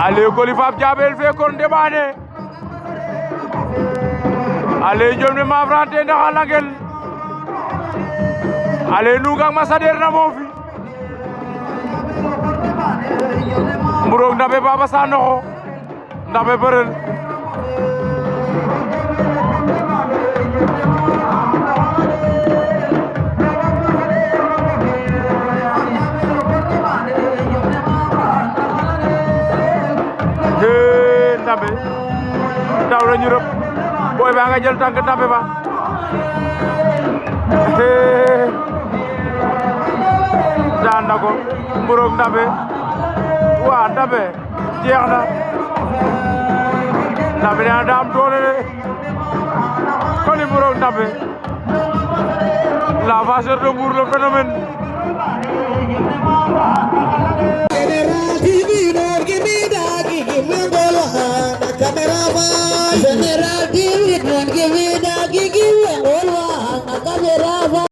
ale Coly Pape Diabel fe kon demane ale jom ne ma frante ndax alangel ale nugang masader na mofi mburok ndabe Baba Sanoxo ndabe beurel ndabe daw la ñu rëb boy ba nga jël tànk ndabe ba daan na ko mburok ndabe waa ndabe jeex na ndabe dana daam doole de Coly mburok ndabe la vasseur de Mbour le phénomène General TV, don't give me that, give me all one.